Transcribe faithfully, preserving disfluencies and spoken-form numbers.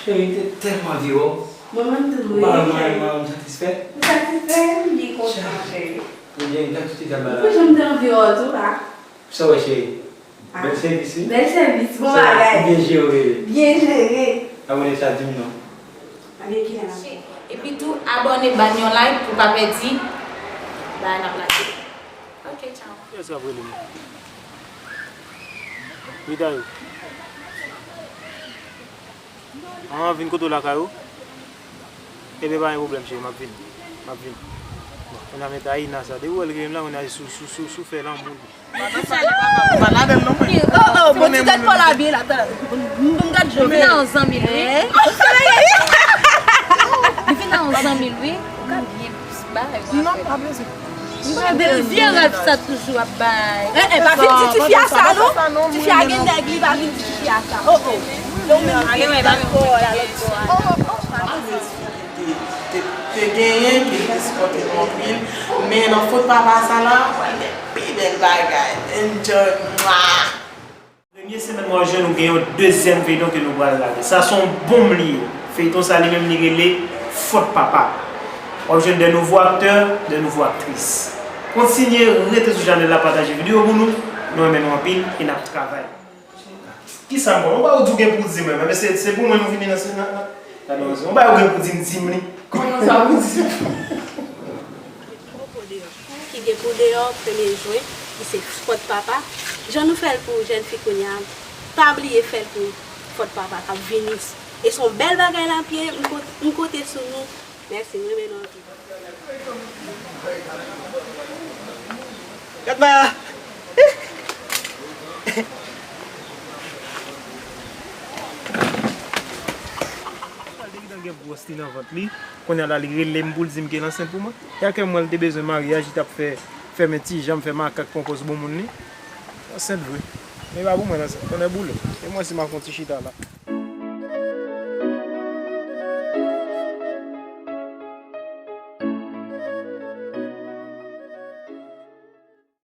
Cheri, m te tèlman anvi wè w. Mwen menm tou wi, cheri. Ou pa wè mwen, mwen satisfè? M satisfè, m byen kontan, cheri. Ebyen, gad tout eta m la. Mwen janm te anvi wè w tou la. Sa w wè, cheri? Bèl sèvis, wi. Bèl sèvis, bon bagay. Byen jere. Byen jere. Abòne sa, di m non. Ebyen, kilè n ap fè? Epi tou, abòne, ban yon like pou pa pèdi bagay n ap lage. Ok, tchao. Kiyès k ap rele m? Wi, Dayou. An, vin kote w lakay ou? Ebyen, pa gen pwoblèm, cheri, m ap vini. M ap vini. Bon, kounye a met Aina sa. Depi w wè l rele m la, kounye a sou, sou, sou, sou fè lanmou li. Oh, oh, bon, ti tèt pa w la byen la, talè. M, m gad jò. Li vin nan yon zanmi l, wi. Li vin nan yon zanmi l, wi. Ou ka byen bagay, non, pa bezwen. Gade l, vye rèv sa toujou ap bay. Eh, eh, pa vin di tifi a sa, non. Tifi a gen nèg, li pa vin di tifi a sa. Oh, oh. Lè w menm ki dakò a la lòt bò a. Oh, oh, oh. Te, te, te genyen, ki te sipòte nou anpil. Men nan fòt papa sa la, pral gen pi bèl bagay. Enjoy. Mwa! Premye semèn mwa jen, nou gen yon dezyèm feyton ke nou pral lage. Sa se yon bonm li ye. Feyton sa li menm li rele Fòt Papa. W ap jwenn de nouvo aktè, de nouvo aktris. Kontinye rete sou chanèl la, pataje videyo pou nou. Nou renmen nou anpil e n ap travay. Kisa m pran? Ou pa ou di w gen pou di mwen, men se, se pou mwen nou vini nan, nan, nan, nan, ou pa ou gen pou di m, di m li. Kòman sa pou di m? Ki gen pou deyò premye jen, ki se Fòt Papa. Jan nou fè l pou jèn fi kounye a, pa bliye fè l pou Fòt Papa k ap vini. E se yon bèl bagay l ap ye, m ko-, m konte sou nou. Mèsi, m renmen nou anpil. Gad Maya! Pral te gentan gen gwòs li nan vant li. Kounye a la, li rele m pou l di m ke l ansent pou mwen. E a kè mwen, li te bezwen maryaj, li t ap fè, fèmen ti janm, fè makak, pran pòz bon moun li. Ansent vre. Men e pa pou mwen l ansent. Tonnè boule. E mwen si m ap fè yon ti chita la.